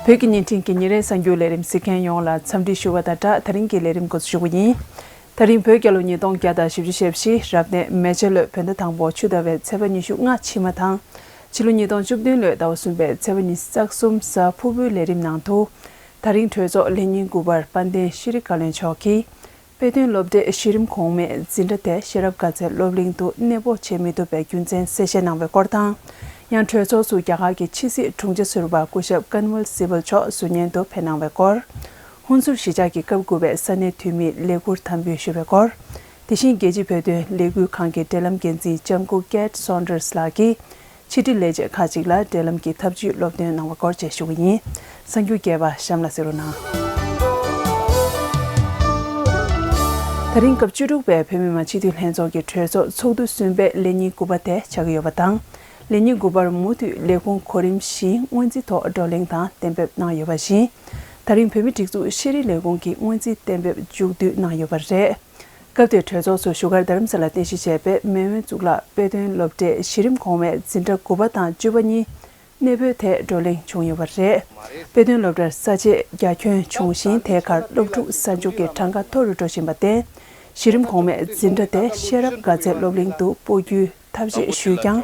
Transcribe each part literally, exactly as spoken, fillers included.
བོད་ཀྱི་བརྙན་འཕྲིན་གྱི་ཉིན་རེའི་གསར་འགྱུར་ལས་རིམ་གཟིགས་མཁན་ཡོངས་ལ་འཚམས་འདྲི་ཞུ་བ་དང་སྦྲགས། ད་རིང་གི་ལས་རིམ་འགོ་འཛུགས་ཞུ་གི་ཡིན། ད་རིང་བོད་རྒྱལ་ལོ་ཉིས་སྟོང་བརྒྱ་དང་བཞི་བཅུ་ཞེ་བཞི་རབ་གནས་མེ་བྱ་ལོའི་བོད་ཟླ་དང་པོ་ཆུ་ཟླ་བའི་ཚེས་པ་ཉི་ཤུ་ལྔ་ཕྱི་མ་དང་། ཕྱི་ལོ་ཉིས་སྟོང་བཅུ་བདུན་ལོའི་ཟླ་བ་གསུམ་པའི་ཚེས་པ་ཉི་ཤུ་རྩ་གསུམ་གཟའ་ཕུར་བུའི་ལས་རིམ་ནང་དུ། ད་རིང་གྲོས་ཚོགས་ལས་ཉིན་དགུ་པར་དཔལ་ལྡན་ཤྲི་བཀའ་བློན་མཆོག་གིས། དཔེ་སྟོན་སློབ་གྲྭའི་གཞི་རིམ་གོང་མའི་འཛིན་གྲྭ་དེ་ཤེས་རབ་དགའ་ཚལ་སློབ་གླིང་དུ་གནས་སྤོ་བྱེད་མི་ཐུབ་པའི་རྒྱུ་མཚན་གསལ་བཤད་གནང་བའི་སྐོར་དང་། ཡང་གྲོས་ཚོགས་སུ་རྒྱ་གར་གྱི་ཕྱི་སྲིད་དྲུང་ཆེ་ཟུར་པ་སྐུ་ཞབས་ཀན་ཝལ་སི་བལ་མཆོག་ཟུར་ཉན་དུ་ཕེབས་གནང་བའི་སྐོར། ཧུན་སུར་གཞིས་ཆགས་ཀྱི་སྐབས་དགུ་པའི་ས་གནས་འཐུས་མིས་ལས་ཁུར་དམ་འབུལ་ཞུས་པའི་སྐོར། དེ་བཞིན་རྒྱལ་སྤྱིའི་བོད་དོན་ལས་འགུལ་ཁང་གི་འབྲེལ་ལམ་འགན་འཛིན་ལྕམ་སྐུ་ཀེད་སོན་ཌར་སི་ལགས་ཀྱིས། ཕྱི་དྲིལ་ལས་བྱེད་ཁག་ཅིག་ལ་འབྲེལ་ལམ་གྱི་ཐབས་ཇུས་སློབ་སྟོན་གནང་བ་སྐོར་བཅས་ཞུ་གི་ཡིན། གསར་འགྱུར་རྒྱས་པ་གཤམ་ལ་གསན་རོགས་གནང་། ད་རིང་སྐབས་བཅུ་དྲུག་པའི་བོད་མི་མང་སྤྱི་འཐུས་ལྷན་ཚོགས་ཀྱི་གྲོས་ཚོགས་ཚོགས་དུས་གསུམ་པའི་ལས་ཉིན་དགུ་པ་དེ་ཆགས་ཀྱི་ཡོད་པ་དང་། ལས་ཉིན་དགུ་པར་མུ་མཐུད་ལས་ཁུངས་གོ་རིམ་བཞིན་སྔོན་རྩིས་ཐོག་བགྲོ་གླེང་དང་གཏན་འབེབས་གནང་ཡོད་པ་བཞིན། ད་རིང་བོད་མིའི་སྒྲིག་འཛུགས་ཤེས་རིག་ལས་ཁུངས་ཀྱིས་སྔོན་རྩིས་གཏན་འབེབས་མཇུག་བསྡུ་གནང་ཡོད་པ་རེད། སྐབས་དེའི་གྲོས་ཚོགས་སུ་བཞུགས་སྒར་རྡ་རམ་ས་ལར་རྟེན་གཞི་བྱས་པའི་མེས་དབོན་གཙུག་ལག་དཔེ་སྟོན་སློབ་གྲྭའི་གཞི་རིམ་གོང་མའི་འཛིན་གྲྭ་དགུ་པ་དང་བཅུ་པ་གཉིས་གནས་སྤོའི་ཐད་བགྲོ་གླེང་བྱུང་ཡོད་པ་རེད། དཔེ་སྟོན་སློབ་གྲྭར་ས་བཅད་རྒྱ་ཁྱོན་ཆུང་ཞིང་དེའི་ཁར་སློབ་ཕྲུག་གསར་འཇུག་གི་གྲངས་ཀ་མཐོ་རུ་འགྲོ་བཞིན་པར་བརྟེན། གཞི་རིམ་གོང་མའི་འཛིན་གྲྭ་དེ་ཤེས་རབ་དགའ་ཚལ་སློབ་གླིང་དུ་སྤོ་རྒྱུའི་ཐབས་ཤེས་ཞུས་ཀྱང་།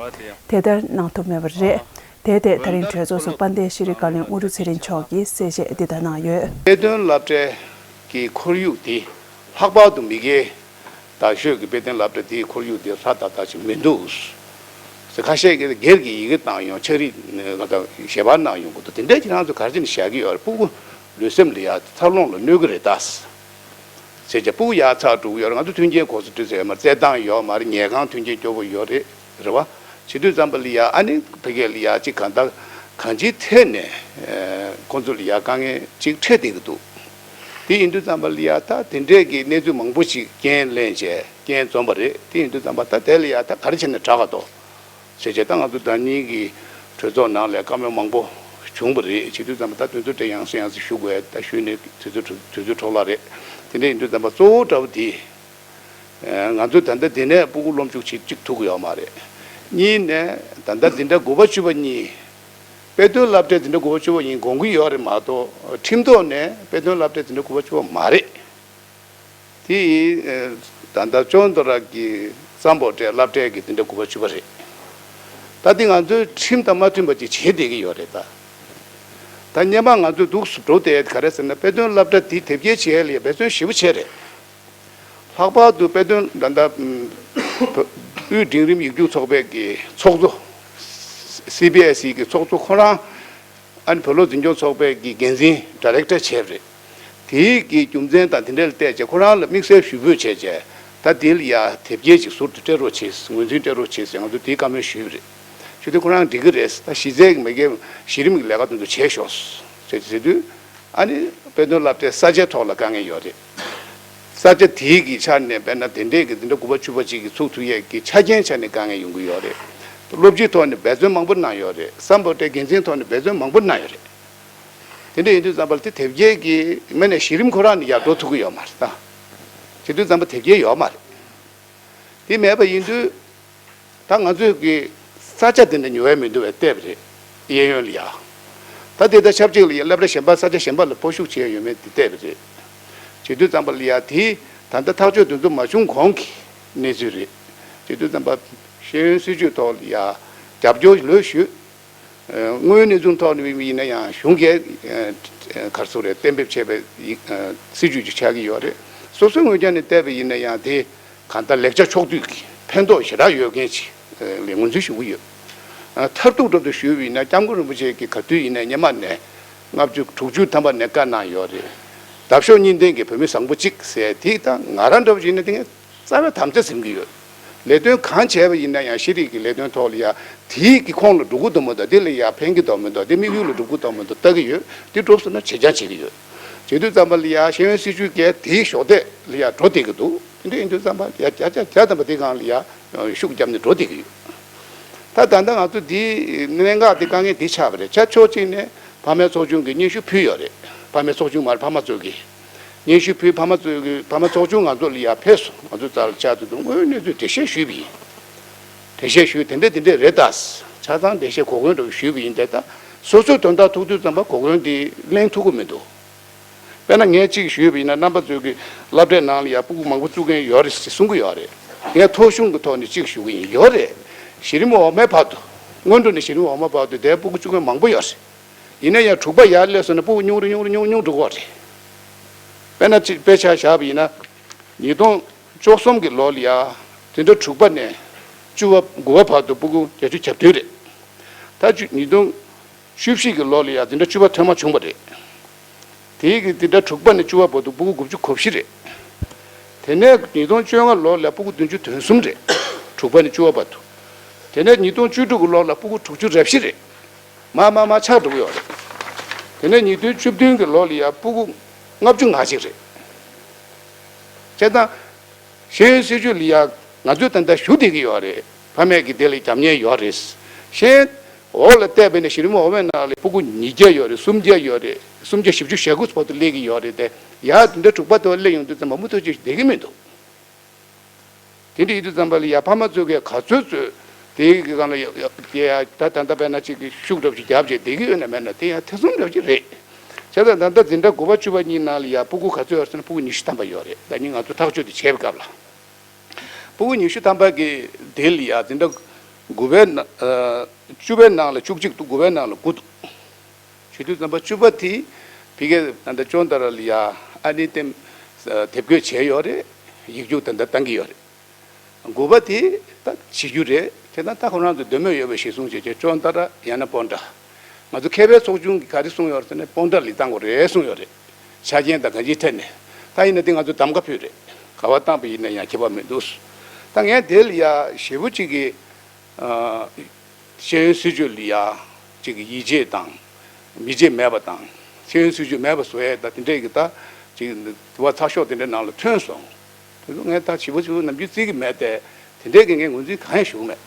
དེ་ལྟར་གནང་ཐུབ་མེད་པ་རེད། དེའི་ཐད་ད་རིང་གྲོས་ཚོགས་སུ་དཔལ་ལྡན་ཤེས་རིག་བཀའ་བློན་དངོས་གྲུབ་ཚེ་རིང་མཆོག་གིས་གསལ་བཤད་འདི་ལྟར་གནང་ཡོད། དཔེ་སྟོན་སློབ་གྲྭའི་ཁོར་ཡུག་དེ་ལྷག་པར་དུ་མི་སྒེར་དར་ཤོས་ཀྱི་དཔེ་སྟོན་སློབ་གྲྭ་དེའི་ཁོར་ཡུག་དེ་ཧྲ་ཏག་ཏག་ཅིག་མི་འདུག་ཟེར། ཁ་ཤས་ཀྱིས་སྒེར་གྱི་ཡི་གེ་བཏང་ཡོང་། ཕྱག་བྲིས་ཞལ་པར་གནང་ཡོང་གི་འདུག་དེ་འདྲས་ཁྱེད་རང་ཚོ་ག་རེ་བྱས་ནས་བཞག་གི་ཡོད་རེད། སྤུ་གུ་ལུས་སེམས་ལ་ཡ་འཚར་ལོངས་ལ་གནོད་ཀྱི་རེད་ད། ཟེར་བྱས་སྤུ་གུ་ཡར་ཚར་འགྲོ་གི་ཡོད་རེད། ང་ཚོ་མཐུན་རྐྱེན་གོ་ས་འདྲ་ཟེར་ཡོད་མ་རེད། རྩེད་ཐང་ཡོད་མ་རེད། ཉལ་ཁང་མཐུན་རྐྱེན་སྐྱོ་པོ་ཡོད་རེད། རེད་བ། བྱེད་དུས་ཙམ་པ་ལ་ཡ་ཨ་ནི་ཕ་གི་ལ་ཡ་གཅིག་གང་ལྟར་གང་ཅིའི་ཐད་ནས་ཁོང་ཚོ་ལ་ཡ་དཀའ་ངལ་ཅིག་འཕྲད་བསྡད་ཀྱི་འདུག་དེ་ཡིན་དུས་ཙམ་པ་ལ་ཡ་ད་དེ་འདྲས་ཀྱི་གནས་ཚུལ་མང་པོ་ཞིག་རྐྱེན་ལེན་བྱས་རྐྱེན་འཛོམས་པ་རེད། དེ་ཡིན་དུས་ཙམ་པ་ད་དེ་ལ་ཡ་ད་ག་རེ་བྱས་ནས་དྲག་ག་འདུག་ཟེར་བྱས་ད་ང་ཚོ་ཟླ་ཉིན་གྱི་གྲོས་ཚོགས་ནང་ལ་བཀའ་མོལ་མང་པོ་བྱུང་བ་རེད། བྱེད་དུས་ཙམ་པ་ད་དུས་ཚོད་དེ་ཡང་སེ་ཡང་སེ་ཞུ་དགོས། ད་ཞུས་ནས་དུས་ཚོད་དུས་ཚོད་འཕྲོ་བརླག་རེད། དེ་འདྲ་ཡིན་དུས་ཙམ་པ་གཙོ་བོ་འདྲ་བོ་དེ། ང་ཚོ་ད་ལྟ་འདི་ནས་སྤུ་གུ་སློབ་འཇུག་བྱེད་ཅིག་ཐུབ་ཀྱི་ཡོད་མ་རེད། གཉིས་ནས་ད་ལྟ་འཛིན་གྲྭ་དགུ་པ་བཅུ་པ་གཉིས། དཔེ་སྟོན་སློབ་གྲྭའི་འཛིན་གྲྭ་དགུ་པ་བཅུ་པ་གཉིས་དགོངས་ཀྱི་ཡོད་རེད་མ་གཏོགས་ཁྲིམས་ཐོག་ནས་དཔེ་སྟོན་སློབ་གྲྭའི་འཛིན་གྲྭ་དགུ་པ་བཅུ་པ་མ་རེད། དེ་ཡིན། ད་ལྟ་ཅོན་ཏོ་ར་གི་སམ་བྷོ་ཊའི་སློབ་གྲྭའི་གི་འཛིན་གྲྭ་དགུ་པ་བཅུ་པ་རེད། ད་འདི་ང་ཚོའི་ཁྲིམས་དང་མ་མཐུན་པ་ཅིག་བྱེད་བསྡད་ཀྱི་ཡོད་རེད་ད། ད་སྔོན་མ་ང་ཚོས་འདུག་སེ་འགྲོ་བསྡད་ག་རེ་ཟེར་ན་དཔེ་སྟོན་སློབ་གྲྭ་འདི་དེབ་སྐྱེལ་བྱེད་ཡས་ལ་འབད་བརྩོན་ཞེ་པོ་བྱས་རེད། ལྷག་པར་དུ་དཔེ་སྟོན་ད་ལྟ་དབུས་འབྲིང་རིམ་ཡིག་རྒྱུགས་ཚོགས་པའི་གི་ཚོགས་གཙོ། སི་བི་ཨེ་སི་གི་ཚོགས་གཙོ་ཁོ་རང་། ཨ་ནི་བོད་སློབ་འཛིན་སྐྱོང་ཚོགས་པའི་གི་འགན་འཛིན་ཌི་རེག་ཊར་བྱས་པ་རེད། དེའི་གི་རྒྱུ་མཚན་དང་དེ་འདྲ་ལ་བལྟས་བྱས་ཁོ་རང་ལ་དམིགས་བསལ་ཞུ་འབོད་བྱས་བྱས་ད་དེ་ལ་ཡ་དེབ་སྐྱེལ་ཅིག་ཟུར་དུ་སྤྲད་རོགས་བྱེད། ངོས་འཛིན་སྤྲད་རོགས་བྱེད་ཟེར་ང་ཚོ་དེའི་བཀའ་མོལ་ཞུས་པ་རེད། ཞུ་དུས་ཁོ་རང་འགྲིག་གི་རེད། ད་གཞི་རྩའི་གི་མ་གི་གཞི་རིམ་གི་ལས་ཀ་དེ་ཚོ་བྱས་ཤོག་ཟེར་ཟེར་དུས། ཨ་ནི་དཔེ་སྟོན་སློབ་གྲྭའི་ས་ཆའི་ཐོག་ལ་དཀའ་ངལ་ཡོད་རེད། ས་ཆ་དེའི་གི་ཆ་ནས་དཔེར་ན་དེ་འདྲས་གི་འཛིན་གྲྭ་དགུ་པ་བཅུ་པ་གཅིག་གི་ཚུགས་ཐུབ་ཡས་ཀྱི་ཆ་རྐྱེན་ཆ་ནས་དཀའ་ངལ་ཡོང་གི་ཡོད་རེད། སློབ་སྤྱིའི་ཐོག་ནས་འབད་བརྩོན་མང་པོ་གནང་ཡོད་རེད། སམ་བྷོ་ཊའི་འགན་འཛིན་ཐོག་ནས་འབད་བརྩོན་མང་པོ་གནང་ཡོད་རེད། དེ་འདྲ་ཡིན་དུས་ཙམ་པ་ལ་དེ་དེབ་སྐྱེལ་གྱི་མི་ནས་གཞི་རིམ་ཁོ་རང་ནས་ཡར་འགྲོ་ཐུབ་ཀྱི་ཡོད་མ་རེད་ད། བྱེད་དུས་ཙམ་པ་དེབ་སྐྱེལ་ཡོད་མ་རེད། དེ་མེད་པ་ཡིན་དུས། ད་ང་ཚོས་ཀྱི་ས་ཆ་དེ་འདྲ་ཉོ་ཡ་མི་འདུག་བས་བལྟས་པ་རེད། གཡས་གཡོན་ལ་ཡ། ད་དེ་དང་ཆབས་ཅིག་ལ་ཡ་སློབ་གྲྭ་གཞན་པ་ས་ཆ་གཞན་པ་ལ་སྤོ་ཤུགས་བྱས་ཡོད་མེད་དེ་བལྟས་པ་རེད། བྱེད་དུས་ཙམ་པ་ལ་ཡ་དེ་ད་ལྟ་ཐག་གཅོད་དེ་ཚོ་མ་བྱུང་གོང་གི་གནས་ཚུལ་རེད། བྱེད་དུས་ཙམ་པ་ཤེས་ཡོན་སྲིད་བྱུས་ཐོག་ལ་ཡ་རྒྱབ་སྐྱོར་ལོས་ཞུས། དངོས་ཡོད་གནས་ཚུལ་ཐོག་ནས་ཡིན་ན་ཡང་གཞུང་གིས་ག་རེ་ཟེར་རེད། གཏན་འབེབས་བྱས་པའི་ཡིག་སྲིད་བྱུས་ཅིག་ཆགས་ཀྱི་ཡོད་རེད། སོ་སོའི་ངོས་ཀྱང་ནས་བལྟས་པ་ཡིན་ན་ཡང་དེ་གང་ལྟར་ལེགས་ཆ་ཕྱོགས་བསྡུས་ཀྱི་ཕན་ཐོགས་ཞེ་དྲག་ཡོད་མཁན་ཅིག་ལ་ངོས་འཛིན་ཞུ་གི་ཡོད། མཐར་ཐུག་སྒྲུབ་ཏུ་ཞུས་པ་ཡིན་ན་སྐྱབས་མགོན་རིན་པོ་ཆེ་གིས་ག་དུས་ཡིན་ན་སྔོན་མ་ནས་ལྔ་བཅུ་དྲུག་ཅུ་ཐམ་པ་ནས་བཀའ་གནང་ཡོད་རེད། འདབ་གཤོག་གཉིས་ལྡན་གྱི་བོད་མི་བཟང་པོ་གཅིག་ཟེར་དེ་ད་ང་རང་འདྲ་བོ་ཡིན་ན་དེ་ངས། རྩ་བའི་དམ་བཅའ་ཟིན་གྱི་ཡོད། ལས་དོན་གང་བྱས་པ་ཡིན་ན་ཡང་ཤེས་རིག་གི་ལས་དོན་ཐོག་ལ་ཡ་དེའི་གི་ཁོངས་ལ་འགྲོ་གི་འདུག་མི་འདུག་དེ་ལ་ཡ་ཕན་གྱི་འདུག་མི་འདུག་དེ་དམིགས་ཡུལ་ལ་འགྲོ་གི་འདུག་མི་འདུག་ལྟ་གི་ཡོད། དེ་འགྲུབ་སོང་ན་བྱེད་རྐྱང་བྱེད་ཀྱི་ཡོད། བྱེད་དུས་ཙམ་པ་ལ་ཡ་ཤེས་ཡོན་སྲིད་བྱུས་ཀྱི་དེའི་གཞོགས་འདེགས་ལ་ཡ་འགྲོ་བསྡད་ཀྱི་འདུག་དེ་འདྲ་ཡིན་དུས་ཙམ་པ་ཡ་བརྒྱ་ཆ་བརྒྱ་ཐམ་པ་དེ་སྒང་ལ་ཡ་ཤུགས་བརྒྱབ་ནས་འགྲོ་བསྡད་ཀྱི་ཡོད། ད་ད་ལྟ་ང་ཚོ་འདི་གནད་འགག་དེ་དཀའ་ངལ་འདི་ཆགས་པ་རེད། ཆ་ཕྱོགས་གཅིག་ནས་ཕ་མའི་ཚོགས་ཆུང་གིས་སྙན་ཞུ་ཕུལ་ཡོད་རེད། ཕ་མའི་ཚོགས་ཆུང་མ་རེད། ཕ་མ་ཚོས་ཀྱིས། སྙན་ཞུ་ཕུལ། ཕ་མ་ཚོས་ཀྱི་ཕ་མ་ཚོགས་ཆུང་ང་ཚོ་ལ་ཡར་ཕེབས་སོང་། ང་ཚོ་རྩ་ལ་བཅར་དུས་དངོས་ཡོད་གནས་ཚུལ་འགྲེལ་བཤད་ཞུས་པ་ཡིན། འགྲེལ་བཤད་ཞུས་དེ་འདྲ་དེ་འདྲ་རེད་ད། ཆ་ཚང་འགྲེལ་བཤད་གོ་མཁན་འདྲ་བོ་ཞུས་པ་ཡིན་ཏེ་ད། སོ་སོའི་དོན་དག་ཐུག་དུས་ཙམ་པ་གོ་སྐོན་དེ་གླེང་ཐུབ་ཀྱི་མི་འདུག་དཔེར་ན་ངས་གཅིག་ཞུས་པ་ཡིན་ན། རྣམ་པ་ཚོས་ཀྱི་སློབ་གྲྭའི་ནང་ལ་ཡ་སྤུ་གུ་མང་པོ་བཙུགས་མཁན་ཡོད་རེད་ཟེར་གསུང་གི་ཡོད་རེད། ངས་ཐོ་གཞུང་གི་ཐོག་ནས་གཅིག་ཞུ་གི་ཡིན། ཡོད་རེད། གཞི་རིམ་འོག་མའི་བར་དུ། སྔོན་འགྲོ་ནས་གཞི་རིམ་འོག་མ་བར་དུ་དེ་སྤུ་གུ་བཙུགས་མཁན་མང་པོ་ཡོད་རེད། ཡིན་ན་ཡང་དྲུག་པ་ཡར་སླེབས་སོང་ན་སྤུ་གུ་ཉུང་རུ་ཉུང་རུ་ཉུང་རུ་ཉུང་རུ་འགྲོ་གི་ཡོད་རེད། དཔེར་ན་གཅིག་དཔེ་ཆ་བཞག་པ་ཡིན་ན། ཉིས་སྟོང་བཅུ་གསུམ་གྱི་ལོ་ལ་ཡ། འཛིན་གྲྭ་དྲུག་པ་ནས་བཅུ་པ་དགུ་པ་བར་དུ་སྤུ་གུ་བརྒྱད་ཅུ་གྱ་བདུན་རེད། ད་བཅུ་ཉིས་སྟོང་བཅུ་བཞི་གི་ལོ་ལ་ཡ་འཛིན་གྲྭ་བཅུ་པ་ཐོན་མ་བྱུང་བ་རེད། དེའི་གི་འཛིན་གྲྭ་དྲུག་པ་ནས་བཅུ་པ་བར་དུ་སྤུ་གུ་དགུ་བཅུ་གོ་བཞི་རེད། དེ་ནས་ཉིས་སྟོང་བཅོ་ལྔ་ལོ་ལ་སྤུ་གུ་བདུན་ཅུ་དོན་གསུམ་རེད། དྲུག་པ་ནས་བཅུ་པ་བར་དུ། དེ་ནས་ཉིས་སྟོང་བཅུ་དྲུག་གི་ལོ་ལ་སྤུ་གུ་དྲུག་ཅུ་རེ་བཞི་རེད། མར་མར་མར་ཆག་འགྲོ་གི་ཡོད་རེད། དེ་ནས་ཉིས་སྟོང་བཅུ་བདུན་གྱི་ལོ་ལ་ཡ་སྤུ་གུ་ལྔ་བཅུ་ང་གཅིག་རེད། བྱས་ཙང་། ཤེས་ཡོན་སྲིད་བྱུས་ལ་ཡ་ང་ཚོས་ད་ལྟ་ཞུ་བསྡད་ཀྱི་ཡོད་རེད། ཕ་མས་ཀྱི་དེ་ལ་རྒྱབ་གཉེར་ཡོད་རེད། གཞན་འོག་ལ་བལྟས་པས་ན་གཞི་རིམ་འོག་མའི་ནང་ལ་སྤུ་གུ་ཉིས་བརྒྱ་ཡོད་རེད། སུམ་བརྒྱ་ཡོད་རེད། སུམ་བརྒྱ་བཞི་བཅུ་ཞེ་དགུ་བར་དུ་སླེབས་ཀྱི་ཡོད་རེད་དེ། ཡ་འཛིན་གྲྭ་དྲུག་པ་དེ་སླེབས་ཡོང་དུས་ཙམ་པ་མུ་མཐུད་ཅིག་བསྡད་ཀྱི་མི་འདུག་དེ་འདྲ་ཡིན་དུས་ཙམ་པ་ལ་ཡ་ཕ་མ་ཚོས་ཀྱིས་ག་ཚོད་ཚོད་དེའི་གི་སྒང་ལ་ཡ་ཡ་ཡ་ད་ད་ལྟ་དཔེར་ན་གཅིག་གི་ཤུགས་འདྲ་པོ་ཞིག་རྒྱབ་བྱས་བསྡད་ཀྱི་ཡོད་ན་མེད་ན་དེ་ཡང་ཐེ་ཚོམ་འདྲ་པོ་ཞིག་རེད། བྱས་ཙང་ད་ལྟ་འཛིན་གྲྭ་དགུ་པ་བཅུ་པ་གཉིས་ནང་ལ་ཡ་སྤུ་གུ་ག་ཚོད་ཡོད་ཟེར་ན་སྤུ་གུ་ཉི་ཤུ་ཐམ་པ་ཡོད་རེད། ད་ནི་ང་ཚོ་ཐག་གཅོད་དེ་བྱས་པའི་སྐབས་ལ། སྤུ་གུ་ཉི་ཤུ་ཐམ་པ་གི་དེ་ལ་ཡ་འཛིན་གྲྭ་དགུ་པའི་ནང་ཨ་བཅུ་པའི་ནང་ལ་བཅུ་གཅིག་འདུག་དགུ་པའི་ནང་ལ་དགུ་འདུག་བྱེད་དུས་ཙམ་པ་བཅུ་པ་དེ་ཕ་གིར་ད་ལྟ་ཅོན་ཏ་ར་ལ་ཡ་ཨ་ནི་ཏེམ་དེབ་འགོད་བྱས་ཡོད་རེད། ཡིག་རྒྱུགས་ད་ལྟ་བཏང་གི་ཡོད་རེད། དགུ་པ་དེ་ད་བྱེད་རྒྱུ་རེད། དེ་ད་ད་ཁོ་རང་ཚོ་འདོད་མོས་ཡོད་པ་ཞིག་གསུངས་བྱས་བྱས་ཅོན་ཏ་ར་ཡང་ན་སྤོན་ཊ། ང་ཚོ་མཁས་པའི་ཚོགས་ཆུང་གིས་ག་རེ་གསུངས་ཡོད་རེད་ཟེར་ན་སྤོན་ཊ་ལ་བཏང་དགོས་རེད་གསུངས་ཡོད་རེད། ཆ་རྐྱེན་དང་གང་ཅིའི་ཐད་ནས། ད་ཡིན་ན་དེ་ང་ཚོ་གདམ་ག་ཕུལ་རེད། ག་པར་བཏང་པ་ཡིན་ན་ཡང་ཁྱད་པར་མི་འདུག་ད་ངས་དེ་ལ་ཡ་ཞེ་པོ་ཅིག་གི་ཨ། ཤེས་ཡོན་སྲིད་བྱུས་ལ་ཡ་ཅིག་གི་ཡིད་ཆེས་དང་། མི་ཆེས་མེད་པ་དང་། ཤེས་ཡོན་སྲིད་བྱུས་མེད་པ་བཟོ་ཡས་ད་དེ་འདྲས་ཀྱི་ད་ཅིག་དུ་བ་ཚགས་ཤོག་དེ་འདྲའི་ནང་ལ་ཐོན་སོང་། དེ་ཚོ་ངས་ད་ཞིབ་པོ་ཞིབ་པོ་ནམ་རྒྱུན་བརྩི་གི་མེད་དེ། དེ་འདྲས་ཀྱི་ངས་ངོས་འཛིན་གང་ཡང་ཞུ་གི་མེད།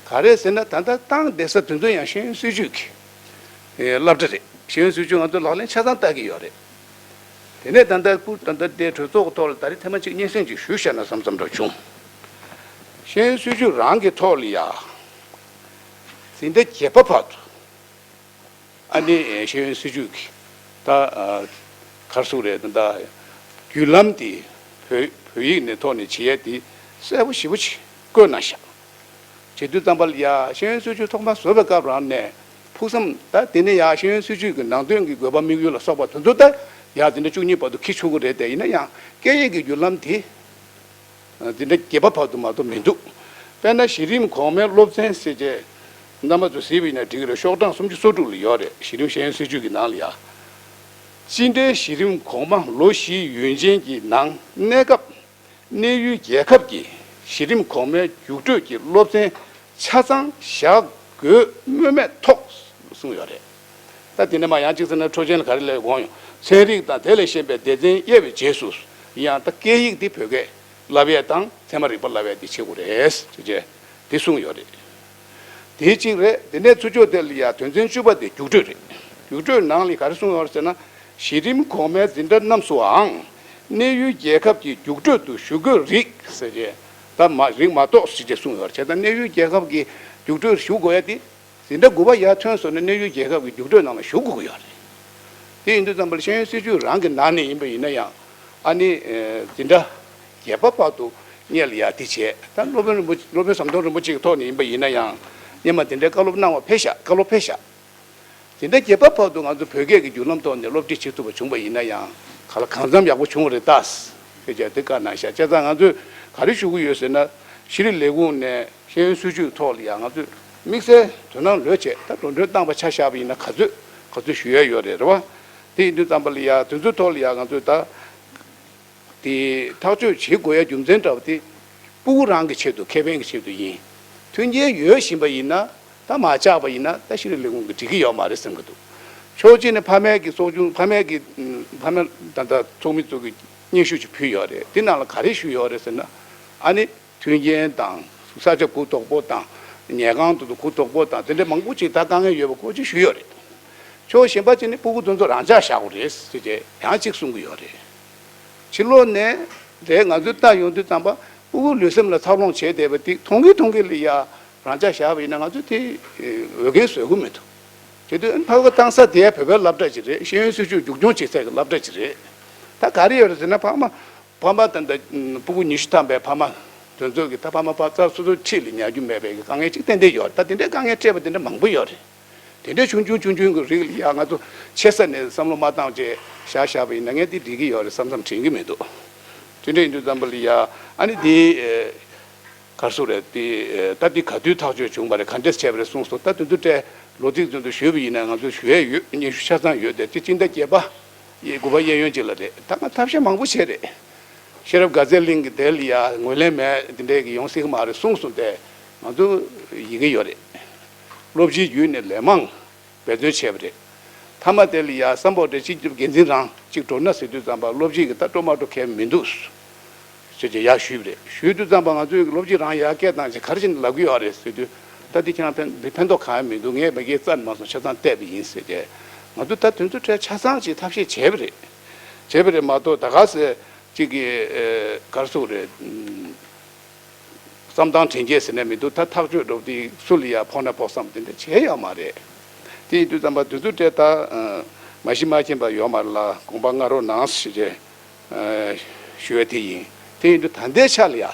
ག་རེ་ཟེར་ན་ད་ལྟ་བཏང་བསྡད་ས་དེ་ཚོ་ཡང་ཤེས་ཡོན་སྲིད་བྱུས་ཀྱི་སློབ་གྲྭ་རེད། ཤེས་ཡོན་སྲིད་བྱུས་ང་ཚོ་ལག་ལེན་ཆ་ཚང་བསྟར་གྱི་ཡོད་རེད། དེ་ནས་ད་ལྟ་སྐུ་ད་ལྟ་དེ་གྲོས་ཚོགས་ཀྱི་ཐོག་ལ་ད་རེས་ཐེངས་མ་གཅིག་སྙན་སེང་ཅིག་ཞུས་བཞག་ན་བསམ་བསམ་འདྲ་བྱུང་། ཤེས་ཡོན་སྲིད་བྱུས་རང་གི་ཐོག་ལ་ཡ། འཛིན་གྲྭ་བརྒྱད་པ་བར་དུ། ཨ་ནི་ཤེས་ཡོན་སྲིད་བྱུས་ཀྱི་ད་ག་རེ་ཟེར་རེད་ད། བརྒྱུད་ལམ་དེ་བོད་བོད་ཡིག་ནས་ཐོག་ནས་བྱེད་ཡས་དེ་གསལ་པོ་ཞེ་པོ་ཅིག་བཀོད་གནང་བཞག་བྱེད་དུས་ཙམ་པ་ལ་ཡ་ཤེས་ཡོན་སྲིད་བྱུས་ཐོག་མ་བཟོ་བའི་སྐབས་རང་ནས་ཕུགས་བསམ་ད་དེ་ནས་ཡ་ཤེས་ཡོན་སྲིད་བྱུས་ཀྱི་ནང་དོན་གྱི་དགོས་པ་དམིགས་ཡུལ་ལ་སོགས་པ་དེ་ཚོ་ད་ཡ་འཛིན་གྲྭ་བཅུ་གཉིས་བར་དུ་འཁྱེར་ཆོག་གི་རེད་དེ། ཡིན་ན་ཡང་སྐད་ཡིག་གི་བརྒྱུད་ལམ་དེ་འཛིན་གྲྭ་བརྒྱད་པ་བར་དུ་མ་གཏོགས་མི་འདུག་དཔེར་ན་གཞི་རིམ་གོང་མའི་སློབ་ཚན་ཟེར་བྱས་རྣམ་པ་ཚོ་གཟིགས་པ་ཡིན་ན་འགྲིག་གི་རེད། ཤོག་གྲངས་སུམ་ཅུ་སོ་དྲུག་ལ་ཡོད་རེད། གཞི་རིམ་ཤེས་ཡོན་སྲིད་བྱུས་ཀྱི་ནང་ལ་ཡ། སྤྱི་ཟླའི་གཞི་རིམ་གོང་མ་ལོ་བཞིའི་ཡུན་ཅན་གྱི་ནང་གནས་སྐབས། གནས་ཡུལ་རྒྱལ་ཁབ་ཀྱི་གཞི་རིམ་གོང་མའི་རྒྱུགས་སྤྲོད་ཀྱི་སློབ་ཚན་ཆ་ཚང་བཞག་དགོས་སྨོས་མེད་ཐོག་གསུངས་ཡོད་རེད། ད་དེ་ནས་མ་ཡང་གཅིག་ཟེར་ན་འཕྲོ་ཅན་ལ་ག་རེ་ལབ་དགོངས་ཡོང་། ཚན་རིག་དང་དེ་ལས་གཞན་པའི་སྡེ་ཚན་དབྱེ་བའི་རྗེས་སུ། ཡང་ད་སྐད་ཡིག་འདི་བོད་སྐད་བསླབ་ཡས་དང་ཚད་མ་རིག་པ་བསླབ་ཡས་འདི་བྱེད་དགོས་རེད་ཟེར་བྱས་འདི་གསུངས་ཡོད་རེད། དེ་གཅིག་རེད། དེ་ནས་ཚུར་ཕྱོགས་དེ་ལ་ཡ་དོན་ཚན་བཅུ་པ་དེ་རྒྱུགས་སྤྲོད་རེད། རྒྱུགས་སྤྲོད་ནང་ལ་ག་རེ་གསུངས་ཡོད་རེད་ཟེར་ན། གཞི་རིམ་གོང་མའི་འཛིན་གྲྭ་རྣམས་སུའང་གནས་ཡུལ་རྒྱལ་ཁབ་ཀྱི་རྒྱུགས་སྤྲོད་དུ་ཞུགས་དགོས་རིགས་ཟེར་བྱས། ད་མ་རིགས་མ་གཏོགས་ཟེར་བྱས་གསུངས་ཡོད་རེད། བྱས་ཙང་གནས་ཡུལ་རྒྱལ་ཁབ་ཀྱི་རྒྱུགས་སྤྲོད་ཞུགས་དགོས་ཡ་དེ། འཛིན་གྲྭ་དགུ་པ་ཡར་ཐོན་སོང་ན་གནས་ཡུལ་རྒྱལ་ཁབ་ཀྱི་རྒྱུགས་སྤྲོད་ནང་ལ་ཞུགས་དགོས་ཀྱི་ཡོད་རེད། དེ་ཡིན་དུས་ཙམ་པར་ཤེས་ཡོན་སྲིད་བྱུས་རང་གི་ནང་ནས་ཡིན་པ་ཡིན་ན་ཡང་། ཨ་ནི་འཛིན་གྲྭ་བརྒྱད་པ་བར་དུ་སྔོན་ལ་ཡ་དེ་བྱས། ད་སློབ་དཔོན་རིན་པོ་སློབ་དཔོན་ཟམ་གདོང་རིན་པོ་ཆེ་གི་ཐོག་ནས་ཡིན་པ་ཡིན་ན་ཡང་། སྔོན་མ་དེ་འདྲའི་བཀའ་སློབ་གནང་བ་ཕེབས་ཤག་བཀའ་སློབ་ཕེབས་ཤག་འཛིན་གྲྭ་བརྒྱད་པ་བར་དུ་ང་ཚོ་བོད་སྐད་ཀྱི་བརྒྱུད་ལམ་ཐོག་ནས་སློབ་ཁྲིད་བྱེད་ཐུབ་པ་བྱུང་བ་ཡིན་ན་ཡང་། ག་ལ་གང་འཚམ་ཡག་པོ་བྱུང་བ་རེད་ད། ཕལ་ཆེར་དེ་བཀའ་གནང་ཤག་བྱས་ཙང་ང་ཚོས་ག་རེ་ཞུ་གི་ཡོད་ཟེར་ན། ཤེས་རིག་ལས་ཁུངས་ནས་ཤེས་ཡོན་སྲིད་བྱུས་ཐོག་ལ་ཡང་ང་ཚོས་དམིགས་བསལ་དོ་སྣང་ལོས་བྱས། ད་འགྲོ་གྲོན་བཏང་བ་ཆ་བཞག་པ་ཡིན་ན་ག་ཚོད་ག་ཚོད་ཞུ་ཡ་ཡོད་རེད། རེད་བ། དེ་ཡིན་དུས་ཙམ་པ་ལ་ཡ་དེ་ཚོའི་ཐོག་ལ་ཡ་ང་ཚོས་ད། དེ་ཐག་གཅོད་བྱེད་དགོས་ཡ་རྒྱུ་མཚན་འདྲ་བ་དེ། སྤུ་གུ་རང་གི་ཆེད་དུ་ཁེ་ཕན་གྱི་ཆེད་དུ་ཡིན། མཐུན་རྐྱེན་ཡོད་བཞིན་པ་ཡིན་ན། ད་མ་བཅག་པ་ཡིན་ན་ད་ཤེས་རིག་ལས་ཁུངས་ཀྱིས་འགྲིག་གི་ཡོད་མ་རེད་བསམ་གྱི་འདུག་ཕྱོགས་གཅིག་ནས་ཕ་མའི་གི་ཚོགས་ཆུང་ཕ་མའི་གི་ཕ་མ་ད་ལྟ་ཚོགས་མི་ཚོ་གི་སྙན་ཞུ་ཅིག་ཕུལ་ཡོད་རེད། དེ་ནང་ལ་ག་རེ་ཞུས་ཡོད་རེད་ཟེར་ན། ཨ་ནི། མཐུན་རྐྱེན་དང་། ས་ཆ་གུ་དོག་པོ་དང་། ཉལ་ཁང་དེ་ཚོ་གུ་དོག་པོ་དང་། དེ་འདྲ་མང་པོ་ཅིག་ད་དཀའ་ངལ་ཡོད་པ་སྐོར་ཅིག་ཞུས་ཡོད་རེད། ཕྱོགས་གཞན་པ་ཅིག་ནས་སྤུ་གུ་དེ་ཚོ་རང་འཇགས་བཞག་དགོས་རེད་ཟེར་བྱས་ཡང་ཅིག་གསུང་གི་ཡོད་རེད། ཕྱི་ལོགས་ནས་རེད། ང་ཚོས་ལྟ་ཡོང་དུས་ཙམ་པ་སྤུ་གུ་ལུས་སེམས་ལ་འཚར་ལོངས་བྱས་བསྡད་པ་དེ་མཐོང་གི་མཐོང་གི་ལ་ཡ་རང་འཇགས་བཞག་པ་ཡིན་ན་ང་ཚོས་དེ་འོས་འགན་བཟོ་གི་མི་འདུག་དེ་དུས་ཕ་གི་བཏང་ས་དེ་བོད་པའི་སློབ་གྲྭ་ཅིག་རེད། ཤེས་ཡོན་སྲིད་བྱུས་རྒྱུག་སྦྱོང་བྱེད་ས་གི་སློབ་གྲྭ་ཅིག་རེད། ད་ག་རེ་ཡོད་རེད་ཟེར་ན། ཕ་མ་ཕ་མ་ད་ལྟ་སྤུ་གུ་ཉི་ཤུ་ཐམ་པའི་ཕ་མ་དེ་ཚོ་གི་ད་ཕ་མ་ཕར་རྩ་སོ་སོའི་འཁྲིས་ལ་ཉར་རྒྱུ་མེད་པའི་གི་དཀའ་ངལ་ཅིག་ཏན་ཏན་ཡོད་རེད། ད་དེ་འདྲའི་དཀའ་ངལ་འཕྲད་པ་དེ་འདྲ་མང་པོ་ཡོད་རེད། དེ་འདྲའི་ཆུང་ཆུང་ཆུང་ཆུང་གི་རིགས་ལ་ཡ་ང་ཚོ་ཆེ་ས་ནས་བསམ་བློ་མ་བཏང་བྱས་བཞག་བཞག་པ་ཡིན་ན་ངས་འདི་འགྲིག་གི་ཡོད་རེད་བསམ་བསམ་དྲན་གི་མི་འདུག་དེ་འདྲ་ཡིན་དུས་ཙམ་པ་ལ་ཡ་ཨ་ནི་འདི་ག་རེ་ཟེར་དགོས་རེད། འདི་ད་འདི་ག་དུས་ཐག་གཅོད་བྱུང་བ་རེད། ག་འདྲས་བྱས་པ་རེད་གསུངས་སོང་། ད་དེ་ཚོ་སྤྲད། ལོ་ཚིགས་ཚོ་འདི་ཞུས་པ་ཡིན་ན་ང་ཚོ་ཞུ་ཡས་ཡོད། སྙན་ཞུ་ཆ་ཚང་ཡོད། དེ་སྤྱི་ཟླ་བརྒྱད་པ་དགུ་པ་གཡས་གཡོན་ཅིག་ལ་རེད། ད་ང་ཐབས་ཤེས་མང་པོ་བྱས་རེད། ཤེས་རབ་དགའ་ཚལ་གླིང་གི་དེ་ལ་ཡ་ངོས་ལེན་མེད། འདི་འདྲས་ཀྱི་ཡོང་སྲིད་ཀྱི་མ་རེད་གསུངས་སོང་། དེ་ང་ཚོ་ཡི་གེ་ཡོད་རེད། སློབ་སྤྱིའི་བརྒྱུད་ནས་ལན་མང་འབད་བརྩོན་བྱས་པ་རེད། མཐའ་མ་དེ་ལ་ཡ་སམ་བྷོ་ཊའི་སྤྱི་ཁྱབ་འགན་འཛིན་རང་གཅིག་འགྲོ་ན་ཟེར་དུས་ཙམ་པ་སློབ་སྤྱི་གིས་ད་སྤྲོ་མ་སྤྲོ་མཁན་མི་འདུག་ཟེར་བྱས་ཡར་ཞུས་པ་རེད། ཞུས་དུས་ཙམ་པ་ང་ཚོའི་སློབ་སྤྱི་རང་ཡར་སྐད་བཏང་བྱས་ག་རེ་བྱས་ནས་ལབ་ཀྱི་ཡོད་རེད་ཟེར་དུས། ད་འདི་ཁྱེད་རང་ཕན་འདི་ཕན་ཐོགས་གང་ཡང་མི་འདུག་ངས་མ་གིའི་རྩ་ནས་མ་སོང་། ཆ་ཚང་བལྟས་པ་ཡིན་ཟེར་བྱས། ང་ཚོ་ད་དེ་ཚོ་གྲས་ཆ་ཚང་ཅིག་ཐབས་ཤེས་བྱས་པ་རེད། བྱས་པ་རེད་མ་གཏོགས་ད་ག་ཟེ་གཅིག་གིས་ཨེ་ག་རེ་ཟེར་དགོས་རེད། བསམ་སྟངས་དྲན་སྐྱེས་ཟེར་ནས་མི་འདུག་ད་ཐག་གཅོད་འགྲོ་དུས་སུ་ལ་ཡ་ཕོག་ན་ཕོག་བསམ་དེ་འདྲ་བྱས་ཡོད་མ་རེད། དེ་ཡིན་དུས་ཙམ་པ་དེ་ཚོ་གྲས་ད་མ་ཤི་མ་མཁྱེན་པ་ཡོད་མ་རེད་ལ། དགོངས་པ་མངའ་རོགས་གནང་ཞེས་བྱས་ཞུ་བ་དེ་ཡིན། དེ་ཡིན་དུས་ད་ལྟའི་ཆ་ལ་ཡ་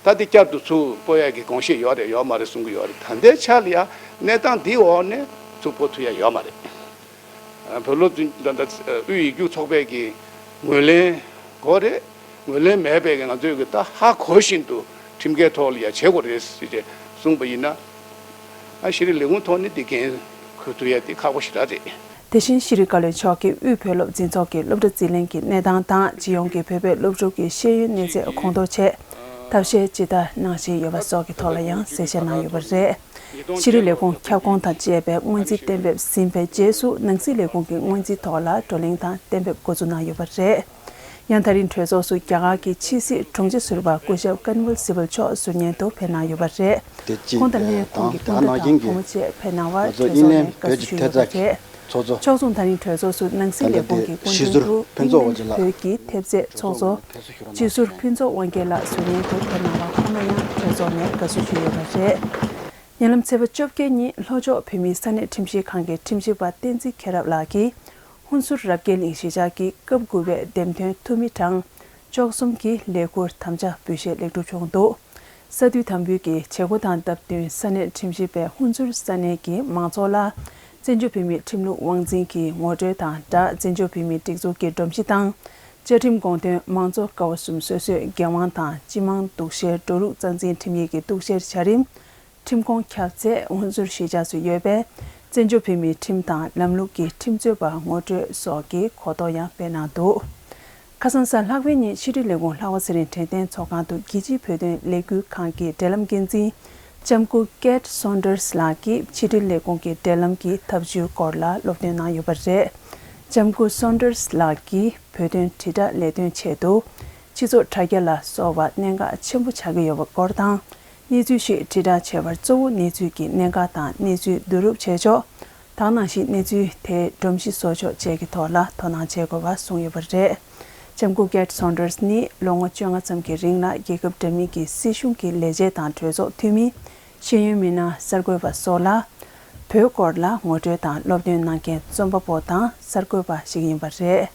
ད་དེ་བསྐྱར་དུ་ཚུར་སྤོ་ཡ་གི་དགོངས་བཞེས་ཡོད་རེད་ཡོད་མ་རེད་གསུང་གི་ཡོད་རེད། ད་ལྟའི་ཆ་ལ་ཡ་གནས་སྟངས་འདིའི་འོག་ནས་ཚུར་སྤོ་ཐུབ་ཡ་ཡོད་མ་རེད། བོད་སློབ་འཛིན་ད་ལྟ་དབུས་ཡིག་རྒྱུགས་ཚོགས་པས་ཀྱི་ངོས་ལེན་དགོས་རེད། ངོས་ལེན་མེད་པའི་ང་ཚོས་ཀྱི་ད་ཧ་གོ་བཞིན་དུ་ཁྲིམས་འགལ་ཐོག་ལ་ཡ་བྱེད་དགོས་རེད་ཟེར་ཏེ་གསུངས་པ་ཡིན་ན། ཨ་ཤེས་རིག་ལས་ཁུངས་ཐོག་ནས་འདི་འགན་འཁུར་ཐུབ་ཡ་དེ་ཁག་པོ་ཞེ་དྲག་རེད། དེ་བཞིན་ཤེས་རིག་བཀའ་བློན་མཆོག་གིས་དབུས་བོད་སློབ་འཛིན་ཚོགས་ཀྱི་སློབ་གྲྭ་རྩིས་ལེན་གྱི་གནས་སྟངས་དང་། སྤྱི་ཡོངས་ཀྱི་བོད་པའི་སློབ་ཕྲུག་གི་ཤེས་ཡོན་གནས་ཚད་གོང་མཐོར་ཆེད་ཐབས་ཤེས་ཇི་ལྟར་གནང་བཞིན་ཡོད་པ་སོགས་ཀྱི་ཐོག་ལ་ཡང་གསལ་བཤད་གནང་ཡོད་པ་རེད། ཤེས་རིག་ལས་ཁུངས་ཁྱབ་ཁོངས་དང་བཅས་པའི་སྔོན་རྩིས་གཏན་འབེབས་ཟིན་པའི་རྗེས་སུ་ནང་སྲིད་ལས་ཁུངས་ཀྱི་སྔོན་རྩིས་ཐོག་ལ་བགྲོ་གླེང་དང་གཏན་འབེབས་འགོ་འཛུགས་གནང་ཡོད་པ་རེད། ཡང་ད་རིང་གྲོས་ཚོགས་སུ་རྒྱ་གར་གྱི་ཕྱི་སྲིད་དྲུང་ཆེ་ཟུར་པ་སྐུ་ཞབས་ཀན་ཝལ་སི་བལ་མཆོག་ཟུར་ཉན་དུ་ཕེབས་གནང་ཡོད་པ་རེད། དེ་གཅིག་ཁོང་དང་ལྷན་ཁོང་གི་སྐུ་མགྲོན་དང་ཕོ་མོ་བཅས་ཕེབས་གནང་བར་གྲོས་ཚོགས་ནས་དགའ་བསུ་ཞུས་ཡོད་པ་རེད། ཕྱོགས་མཚུངས་ད་རིང་གྲོས་ཚོགས་སུ་ནང་སྲིད་ལས་ཁུངས་ཀྱི་སྐུ་མགྲོན་དུ་དབྱིན་ལན་བོད་ཀྱི་ཐེབས་རྩའི་ཚོགས་གཙོ་སྤྱི་ཟུར་ཕུན་ཚོགས་དབང་རྒྱལ་ལགས་ཟུར་ཉན་དུ་ཕེབས་གནང་བར་ཁོང་ལ་ཡང་གྲོས་ཚོགས་ནས་དགའ་བསུ་ཞུས་ཡོད་པ་རེད། ཉེ་ལམ་ཚེས་པ་བཅོ་བརྒྱད་ཉིན་ལྷོ་ཕྱོགས་བོད་མིའི་ས་གནས་ཁྲིམས་ཞིབ་ཁང་གི་ཁྲིམས་ཞིབ་པ་བསྟན་འཛིན་མཁྱེན་རབ་ལགས་ཀྱིས་ཧུན་སུར་རབ་རྒྱས་གླིང་གཞིས་ཆགས་ཀྱི་སྐབས་དགུ་པའི་འདེམས་ཐོན་འཐུས་མི་གྲངས་བཅུ་གསུམ་གྱི་ལས་ཁུར་དམ་བཅའ་འབུལ་བཞེས་ལེགས་གྲུབ་བྱུང་འདུག་ས་འཐུས་དམ་འབུལ་གྱི་བྱེད་སྒོ་དང་སྟབས་བསྟུན་ས་གནས་ཁྲིམས་ཞིབ་པས་ཧུན་སུར་ས་གནས་ཀྱི་མང་ཚོགས་ལ་བཙན་བྱོལ་བོད་མིའི་ཁྲིམས་ལུགས་དབང་འཛིན་གྱི་ངོ་སྤྲོད་དང་སྦྲགས་བཙན་བྱོལ་བོད་མིའི་སྒྲིག་འཛུགས་ཀྱི་སྒྲོམ་གཞི་དང་བཅའ་ཁྲིམས་དགོངས་དོན་མང་གཙོ་ཀ་བ་གསུམ་སོ་སོའི་འགན་དབང་དང་སྤྱི་དམངས་གཏུག་བཤེར་འགྲོ་ལུགས་རྩ་འཛིན་ཁྲིམས་ཡིག་གི་གཏུག་བཤེར་བྱ་རིམ། ཁྲིམས་ཁོངས་ཁྱབ་ཚད་ཧུན་སུར་གཞིས་ཆགས་སུ་ཡོད་པའི་བཙན་བྱོལ་བོད་མིའི་ཁྲིམས་དང་ལམ་ལུགས་ཀྱི་ཁྲིམས་རྩོད་པ་ངོ་སྤྲོད་སོགས་ཀྱི་གོ་རྟོགས་ཡང་སྤེལ་གནང་འདུག་ཁ་སང་གཟའ་ལྷག་པའི་ཉིན་ཕྱི་དྲིལ་ལས་ཁུངས་ལྷག་པ་ཚེ་རིང་དྲན་རྟེན་ཚོགས་ཁང་དུ་རྒྱལ་སྤྱིའི་བོད་དོན་ལས་འགུལ་ཁང་གི་འབྲེལ་ལམ་འགན་འཛིན་ལྕམ་སྐུ་ཀེད་སོན་ཌར་སི་ལགས་ཀྱིས་ཕྱི་དྲིལ་ལས་ཁུངས་ཀྱི་འབྲེལ་ལམ་གྱི་ཐབས་ཇུས་སྐོར་ལ་སློབ་སྟོན་གནང་ཡོད་པ་རེད། ལྕམ་སྐུ་སོན་ཌར་སི་ལགས་ཀྱིས་བོད་དོན་དྲིལ་བསྒྲགས་ལས་དོན་ཆེད་དུ་སྤྱི་ཚོགས་དྲ་རྒྱ་ལ་སོགས་པ་གནད་འགག་ཆེན་པོ་ཆགས་ཀྱི་ཡོད་པ་སྐོར་དང་། གནས་ཚུལ་ཞིག་དྲིལ་བསྒྲགས་བྱེད་པར་གཙོ་བོ་གནས་ཚུལ་གྱི་གནད་འགག་དང་གནས་ཚུལ་བསྡུ་རུབ་བྱེད་ཕྱོགས། དེ་ནང་བཞིན་གནས་ཚུལ་དེའི་སྒྲོམ་གཞི་བཟོ་ཕྱོགས་བཅས་ཀྱི་ཐོག་ལ་དོ་སྣང་བྱེད་དགོས་པ་གསུངས་ཡོད་པ་རེད། ལྕམ་སྐུ་ཀེད་སོན་ཌར་སི་ནི་ལོ་ངོ་བཅོ་ལྔ་ཙམ་གྱི་རིང་ལ་རྒྱལ་ཁབ་འདྲ་མིན་གྱི་སྲིད་གཞུང་གི་ལས་བྱེད་དང་གྲོས་ཚོགས་འཐུས་མི། ཤེས་ཡོན་མི་སྣ། གསར་འགོད་པ་སོགས་ལ་བོད་སྐོར་ལ་ངོ་སྤྲོད་དང་སློབ་སྟོན་གནང་མཁན་རྩོམ་པ་པོ་དང་གསར་འགོད་པ་ཞིག་ཡིན་པ་རེད།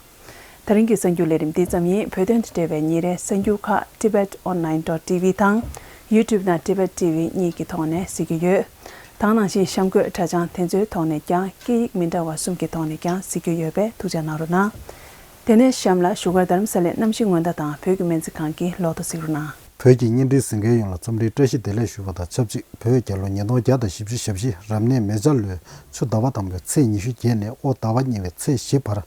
ད་རིང་གི་གསར་འགྱུར་ལས་རིམ་འདི་ཙམ་ཡིན། བོད་དོན་དང་འབྲེལ་བའི་ཉིན་རེའི་གསར་འགྱུར་ཁག་Tibet Online dot T V དང་YouTube དང་Tibet T V གཉིས་ཀྱི་ཐོག་ནས་གཟིགས་ཀྱི་ཡོད། ད་ག་ནང་བཞིན་གཤམ་འཁོད་དྲ་བྱང་དེ་ཚོའི་ཐོག་ནས་ཀྱང་སྐད་ཡིག་མི་འདྲ་བ་གསུམ་གྱི་ཐོག་ནས་ཀྱང་གཟིགས་རྒྱུ་ཡོད་པས་ཐུགས་རྗེ་གནང་རོགས་གནང་། དེ་ནས་གཤམ་ལ་བཞུགས་སྒར་རྡ་རམ་ས་ལའི་གནམ་གཤིས་སྔོན་བརྡ་དང་བོད་ཀྱི་སྨན་རྩིས་ཁང་གི་ལོ་ཐོ་གཟིགས་རོགས་གནང་། བོད་ཀྱི་བརྙན་འཕྲིན་གཟིགས་མཁན་ཡོངས་ལ་འཚམས་འདྲིའི་བཀྲ་ཤིས་བདེ་ལེགས་ཞུ་བ་དང་ཆབས་ཅིག་བོད་རྒྱལ་ལོ་ཉིས་སྟོང་བརྒྱ་དང་བཞི་བཅུ་ཞེ་བཞི་རབ་གནས་མེ་བྱ་ལོའི་ཆུ་ཟླ་བ་དང་པོའི་ཚེས་ཉི་ཤུ་བརྒྱད་ནས་དབོ་ཟླ་བ་གཉིས་པའི་ཚེས་བཞི་བར།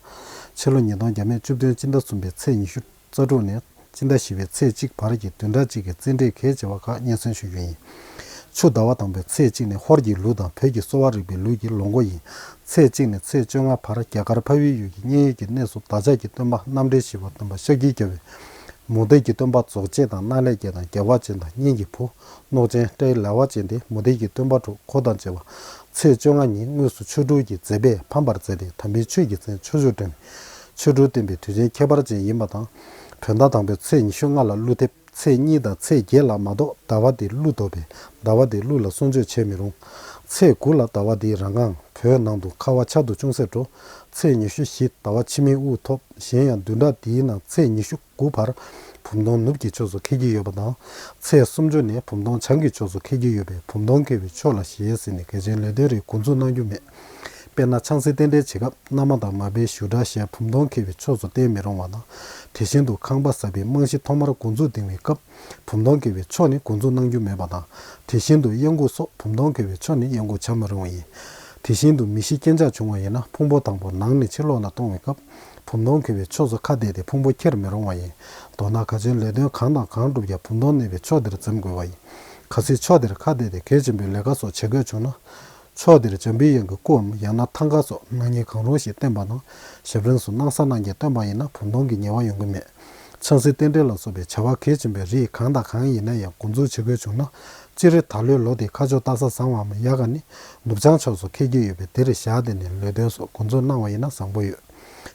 ཕྱི་ལོ་ཉིས་སྟོང་བརྒྱ་མེད་བཅུ་བདུན་སྤྱི་ཟླ་གསུམ་པའི་ཚེས་ཉི་ཤུ་རྩ་དྲུག་ནས་སྤྱི་ཟླ་བཞི་པའི་ཚེས་གཅིག་བར་གྱི་བདུན་ཕྲག་གཅིག་གི་རྩིས་འབྲས་གལ་ཆེ་བ་ཁག་སྙན་སེང་ཞུ་རྒྱུ་ཡིན། ཆུ་ཟླ་བ་དང་པོའི་ཚེས་གཅིག་ནི་ཧོར་གྱི་ལུག་དང་བོད་ཀྱི་གསོ་བ་རིག་པའི་ལུགས་ཀྱི་ལོ་འགོ་ཡིན། ཚེས་གཅིག་ནས་ཚེས་བཅོ་ལྔ་བར་རྒྱ་གར་འཕགས་པའི་ཡུལ་གྱི་མཉན་ཡོད་ཀྱི་གནས་སུ་བདག་ཅག་གི་སྟོན་པ་རྣམ་འདྲེན་བཞི་པ་སྟོན་པ་ཤཱཀྱའི་རྒྱལ་པོས། མུ་སྟེགས་ཀྱི་སྟོན་པ་རྫོགས་བྱེད་དང་གནག་ལས་སྐྱེས་དང་རྒྱལ་བ་ཅན་དང་གཉེན་གྱི་བུ། གནོད་སྦྱིན་སྤྲེའུ་ལེ་བ་ཅན་ཏེ་མུ་སྟེགས་ཀྱི་སྟོན་པ་དྲུག་འཁོར་དང་བཅས་པ། ཚེས་བཅོ་ལྔ་ཉིན་དངོས་སུ་ཆོ་འཕྲུལ་གྱི་མཛད་པས་ཕམ་པར་མཛད་དེ་དམ་པའི་ཆོས་ཀྱི་མཚན་ཆོས་མཆོག་སྒྲོན། ཆོ་འཕྲུལ་སྟོན་པའི་དུས་ཆེན་ཁྱད་པར་ཅན་ཡིན་པ་དང་། བོད་ཟླ་དང་པོའི་ཚེས་ཉི་ཤུ་ལྔ་ལ་ཀླུ་འཐེབ། ཚེས་གཉིས་དང་ཚེས་བརྒྱད་ལ་མ་གཏོགས་ཟླ་བ་དེ་ཀླུ་ལྡོག་པས་ཟླ་བ་དེ་ཀླུ་ལ་གསུང་ཆོས་བྱེད་མི་རུང་། ཚེས་དགུ་ལ་ཟླ་བ་འདིའི་རང་སྒང་བོད་ནང་དུ་ཁ་བ་ཆར་དུ་ཅུང་ཟད་འགྲོ། ཚེས་ཉི་ཤུ་བཞི་ཟླ་བ་ཕྱི་མའི་དབུགས་ཐོབ། གཞན་ཡང་བདུན་ཕྲག་འདིའི་ནང་ཚེས་ཉི་ཤུ་དགུ་བར་བུམ་སྟོང་ནུབ་ཀྱི་ཕྱོགས་སུ་འཁེལ་གྱི་ཡོད་པ་དང་། ཚེས་སུམ་ཅུ་ནས་བུམ་སྟོང་བྱང་གི་ཕྱོགས་སུ་འཁེལ་གྱི་ཡོད་པས། བུམ་སྟོང་འཁེལ་བའི་ཕྱོགས་ལ་ཞེས་ཟེར་ནས་གལ་ཆེན་ལས་དོན་རིགས་འགོ་འཛུགས་གནང་རྒྱུ་མེད། དཔེར་ན་ཆང་སའི་རྟེན་འབྲེལ་བྱེད་སྐབས་མནའ་མ་དང་མ་དཔེའི་ཞུ་དག་བཞག་བུམ་སྟོང་འཁེལ་བའི་ཕྱོགས་སུ་བསྟན་མི་རུང་བ་དང་། དེ་བཞིན་དུ་ཁང་པ་གསར་པའི་རྨང་གཞི་ཐོག་མར་འགོ་འཛུགས་འདིང་བའི་སྐབས་བུམ་སྟོང་འཁེལ་བའི་ཕྱོགས་ནི་འགོ་འཛུགས་གནང་རྒྱུ་མེད་པ་དང་། དེ་བཞིན་དུ་གཡང་འགུག་སོགས་བུམ་སྟོང་འཁེལ་བའི་ཕྱོགས་ནི་གཡང་འགུག་བྱ་མི་རུང་བ་ཡིན། དེ་བཞིན་དུ་མི་ཤི་རྐྱེན་ཆག་བྱུང་བ་ཡིན་ན་ཕུང་པོ་དང་པོ་ནང་ནས་ཕྱི་ལོགས་ལ་གཏོང་བའི་སྐབས་བུམ་སྟོང་འཁེལ་བའི་ཕྱོགས་སུ་ཁ་གཏད་དེ་ཕུང་པོ་འཁྱེར་མི་རུང་བ་ཡིན། མདོར་ན་གལ་ཆེན་ལས་དོན་གང་དང་གང་བསྒྲུབ་ཀྱང་བུམ་སྟོང་གནས་པའི་ཕྱོགས་དེར་འཛེམ་དགོས་པ་ཡིན། གལ་སྲིད་ཕྱོགས་དེར་ཁ་གཏད་དེ་གལ་ཆེན་པོའི་ལས་ཀ་སོགས་བྱེད་དགོས་བྱུང་ན། ཕྱོགས་དེར་འཇམ་པའི་དབྱངས་ཀྱི་སྐུའམ་ཡང་ན་ཐང་ག་སོགས་སྣང་བརྙན་གང་རུང་ཞིག་བསྟན་པ་དང་། ཞབས་རིམ་སུ་སྣང་ས་སྣང་བརྙན་བསྟན་པ་ཡིན་ན་བུམ་སྟོང་གི་ཉེས་པ་ཡོང་གི་མེད། ཆང་སའི་རྟེན་འབྲེལ་ལ་སོགས་པའི་བྱ་བ་གལ་ཆེན་པོའི་རིགས་གང་དང་གང་ཡིན་ན་ཡང་འགོ་འཛུགས་བྱེད་དགོས་བྱུང་ན། སྤྱིར་ད་ལོའི་ལོ་དེའི་ཁ་ཕྱོགས་སྟག་གཟའ་བཟང་བའམ་ཡ་ག་ནི་ནུབ་བྱང་ཕྱོགས་སུ་འཁེལ་གྱི་ཡོད་པས། དེར་བཞག་སྟེ་ནས་ལས་དོན་སོགས་འགོ་འཛུགས་གནང་བ་ཡིན་ན་བཟང་པོ་ཡོད།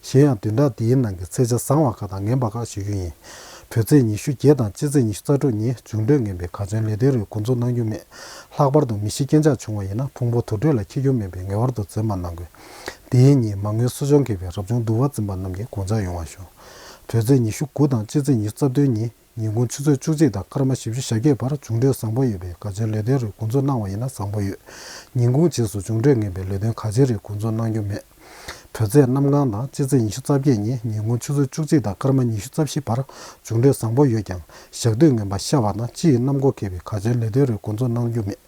གཞན་ཡང་བདུན་ཕྲག་འདིའི་ནང་གི་ཚེས་ཆ་བཟང་བ་ཁག་དང་ངན་པ་ཁག་ཞུ་རྒྱུ་ཡིན། བོད་ཚེས་ཉི་ཤུ་བརྒྱད་དང་སྤྱི་ཚེས་ཉི་ཤུ་རྩ་དྲུག་ཉིན་འབྱུང་འཕྲོད་ངན་པའི་གལ་ཆེན་ལས་དོན་རིགས་འགོ་འཛུགས་གནང་རྒྱུ་མེད། ལྷག་པར་དུ་མི་ཤི་རྐྱེན་ཆག་བྱུང་བ་ཡིན་ན་ཕུང་པོ་དུར་ཁྲོད་ལ་འཁྱེར་རྒྱུ་མེད་པས་ངེས་པར་དུ་འཛེམ་པ་གནང་དགོས། དེའི་ཉིན་མ་དངུལ་གསོ་སྦྱོང་མཁས་པའི་རབ་བྱུང་འདུལ་བ་འཛིན་པ་རྣམས་ཀྱིས་དགོངས་འཇགས་ཡོང་བ་ཞུ། བོད་ཚེས་ཉི་ཤུ་དགུ་དང་སྤྱི་ཚེས་ཉི་ཤུ་རྩ་བདུན་ཉིན་ཉིན་གུང་ཆུ་ཚོད་བཅུ་གཅིག་དང་སྐར་མ་བཞི་བཅུ་ཞེ་བརྒྱད་བར་འབྱུང་འཕྲོད་བཟང་པོ་ཡོད་པས་གལ་ཆེན་ལས་དོན་རིགས་འགོ་འཛུགས་གནང་བ་ཡིན་ན་བཟང་པོ་ཡོད། ཉིན་གུང་རྗེས་སུ་འབྱུང་འཕྲོད་ངན་པའི་ལས་དོན་གལ་ཆེན་རིགས་འགོ་འཛུགས་གནང་རྒྱུ་མེད། བོད་ཚེས་གནམ་གང་དང་སྤྱི་ཚེས་ཉི་ཤུ་རྩ་བརྒྱད་ཉིན་ཉིན་གུང་ཆུ་ཚོད་བཅུ་གཅིག་དང་སྐར་མ་ཉི་ཤུ་རྩ་བཞི་བར་འབྱུང་འཕྲོད་བཟང་པོ་ཡོད་ཀྱང་ཞག་དུས་ངན་པ་ཤར་བ་དང་སྤྱི་ཡི་གནམ་སྒོ་འགེབས་པའི་གལ་ཆེན་ལས་དོན་རིགས་འགོ་འཛུགས་གནང་རྒྱུ་མེད།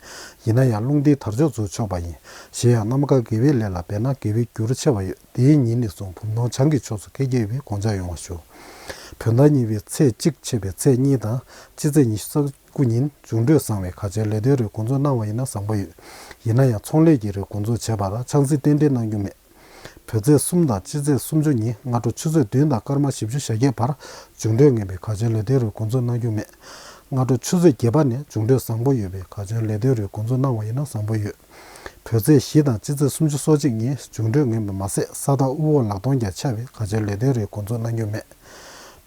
ཡིན་ན་ཡང་རླུང་རྟའི་དར་ལྕོག་འཛུགས་ཆོག་པ་ཡིན། གཞན་ཡང་གནམ་གང་དགེ་བའི་ལས་ལ་འབད་ན་དགེ་བའི་རྒྱུར་ཆེ་བ་ཡོད། དེའི་ཉིན་ནས་བཟུང་བུམ་སྟོང་བྱང་གི་ཕྱོགས་སུ་འཁེལ་གྱི་ཡོད་པས་དགོངས་འཇགས་ཡོང་བ་ཞུ། བོད་ཟླ་གཉིས་པའི་ཚེས་གཅིག་ཆད་པའི་ཚེས་གཉིས་དང་སྤྱི་ཚེས་ཉི་ཤུ་རྩ་དགུ་ཉིན་འབྱུང་འཕྲོད་བཟང་བའི་གལ་ཆེན་ལས་དོན་རིགས་འགོ་འཛུགས་གནང་བ་ཡིན་ན་བཟང་པོ་ཡོད། ཡིན་ན་ཡང་ཚོང་ལས་ཀྱི་རིགས་འགོ་འཛུགས་བྱས་པ་དང་ཆང་སའི་རྟེན་འབྲེལ་གནང་རྒྱུ་མེད། བོད་ཚེས་གསུམ་དང་སྤྱི་ཚེས་སུམ་ཅུ་ཉིན་སྔ་དྲོ་ཆུ་ཚོད་བདུན་དང་སྐར་མ་བཞི་བཅུ་ཞེ་བརྒྱད་བར་འབྱུང་འཕྲོད་ངན་པའི་གལ་ཆེན་ལས་དོན་རིགས་འགོ་འཛུགས་གནང་རྒྱུ་མེད། སྔ་དྲོ་ཆུ་ཚོད་བརྒྱད་པ་ནས་འབྱུང་འཕྲོད་བཟང་པོ་ཡོད་པའི་གལ་ཆེན་ལས་དོན་རིགས་འགོ་འཛུགས་གནང་བ་ཡིན་ན་བཟང་པོ་ཡོད། བོད་ཚེས་བཞི་དང་སྤྱི་ཚེས་སུམ་ཅུ་སོ་གཅིག་ཉིན་འབྱུང་འཕྲོད་ངན་པ་མ་ཟད་ས་ཐག་དབུ་འོག་ལག་སྟོང་ཀྱང་ཆགས་པའི་གལ་ཆེན་ལས་དོན་རིགས་འགོ་འཛུགས་གནང་རྒྱུ་མེད།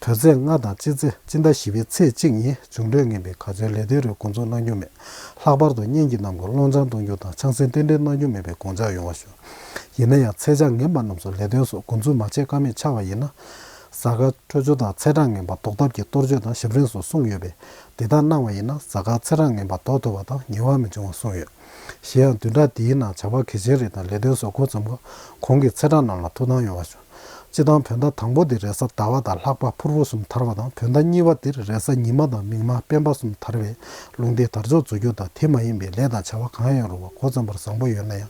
བོད་ཚེས་ལྔ་དང་སྤྱི་ཚེས་སྤྱི་ཟླ་བཞི་པའི་ཚེས་གཅིག་ཉིན་འབྱུང་འཕྲོད་ངན་པའི་གལ་ཆེན་ལས་དོན་རིགས་འགོ་འཛུགས་གནང་རྒྱུ་མེད། ལྷག་པར་དུ་གཉེན་གྱི་རྣམས་ཀྱིས་སློང་ཆང་གཏོང་རྒྱུ་དང་ཆང་སའི་རྟེན་འབྲེལ་གནང་རྒྱུ་མེད་པའི་དགོངས་འཇགས་ཡོང་བ་ཞུ། ཡིན་ན་ཡང་ཚེས་ཆ་ངན་པ་རྣམས་སུ་ལས་དོན་སོགས་འགོ་འཛུགས་མ་བྱེད་ཀ་མེད་ཆགས་པ་ཡིན་ན། གཟའ་སྐར་འཕྲོད་སྦྱོར་དང་ཚེས་གྲངས་ངན་པ་ཟློག་ཐབས་ཀྱི་གཏོར་བཅོས་དང་ཞབས་རིམ་སོགས་གསུངས་ཡོད་པས། དེ་དག་གནང་བ་ཡིན་ན་གཟའ་སྐར་ཚེས་གྲངས་ངན་པ་ཟློག་ཐུབ་པ་དང་ཉེས་པ་མི་འབྱུང་བ་གསུངས་ཡོད། གཞན་ཡང་བདུན་ཕྲག་འདིའི་ནང་བྱ་བ་གལ་ཆེན་རིགས་དང་ལས་དོན་སོགས་འགོ་བརྩམས་སྐབས་གོང་གི་ཚེས་གྲངས་རྣམས་ལ་ཐུགས་སྣང་ཡོང་བ་ཞུ། སྤྱིར་བཏང་བོད་ཟླ་དང་པོ་འདི་རེས་གཟའ་ཟླ་བ་དང་ལྷག་པ་ཕུར་བུ་གསུམ་དར་བ་དང་། བོད་ཟླ་གཉིས་པ་འདིར་རེས་གཟའ་ཉི་མ་དང་མིག་དམར་སྤེན་པ་གསུམ་དར་བས་རླུང་རྟའི་དར་ལྕོག་འཛུགས་རྒྱུ་དང་དེ་མ་ཡིན་པའི་ལས་དང་བྱ་བ་གང་ཡང་རུང་བ་འགོ་བརྩམས་པར་བཟང་པོ་ཡོད་ན་ཡང་།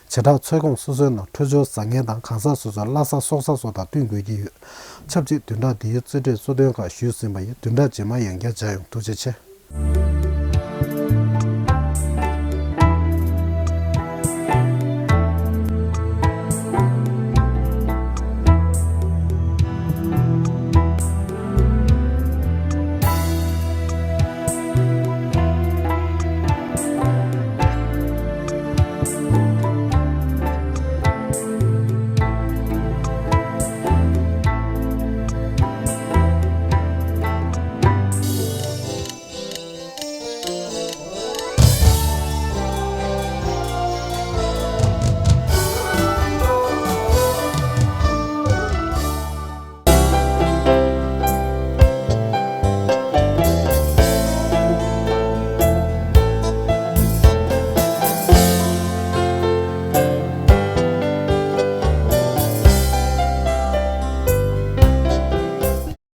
བྱེ་བྲག་ཚོད་ཁོངས་སོ་སོའི་ནང་འཕྲོད་སྦྱོར་བཟང་ངན་དང་གང་ཟག་སོ་སོའི་བླ་གཟའ་སྲོག་གཟའ་སོགས་དང་བསྟུན་དགོས་ཀྱི་ཡོད། ཆབས་ཅིག་བདུན་ཕྲག་འདིའི་རྩིས་སྤྲོད་གཙོ་དོན་ཁག་ཞུས་ཟིན་པ་ཡིན། བདུན་ཕྲག་རྗེས་མ་ཡང་བསྐྱར་མཇལ་ཡོང་། ཐུགས་རྗེ་ཆེ།